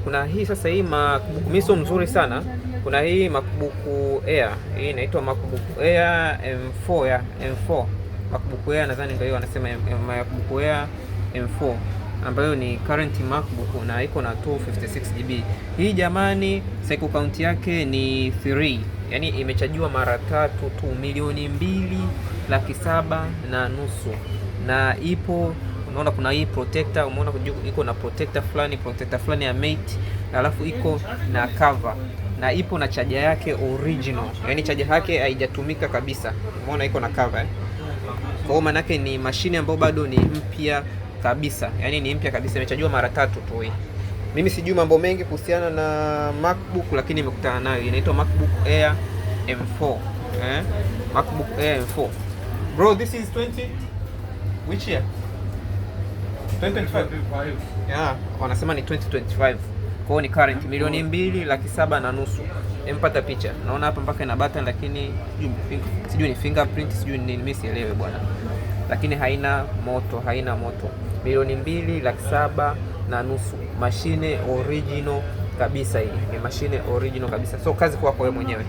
Kuna hii sasa, hii MacBook mimi sio mzuri sana. Kuna hii MacBook Air, hii inaitwa MacBook Air M4 ya M4. MacBook Air nadhani ndio hiyo wanasema MacBook Air M4 ambayo ni current MacBook na iko na 256 GB. Hii jamani, cycle count yake ni 3, yaani imechajiwa mara tatu tu, 2,750,000 na ipo, unaona kuna hii protector, umeona iko na protector fulani ya Mate, alafu iko na cover na ipo na chaja yake original, yaani chaja yake haijatumika kabisa. Umeona iko na cover, eh? Kwa hiyo maanake ni mashine ambayo bado ni mpya kabisa, yaani ni mpya kabisa, imechajiwa mara tatu tu hii. Mimi sijui mambo mengi kuhusiana na MacBook, lakini nimekutana nayo, inaitwa MacBook Air M4, eh? MacBook Air M4. Bro, this is 20 which year? 2025. Yeah, wanasema ni 2025. Kwa hiyo ni current, 2,750,000. Empata picha. Naona hapa mpaka ina button, lakini sijui ni fingerprint, sijui ni nini, mimi sielewe bwana. Lakini haina moto, haina moto. 2,750,000. Mashine original kabisa hii. Ni mashine original kabisa. So kazi kwako wewe mwenyewe.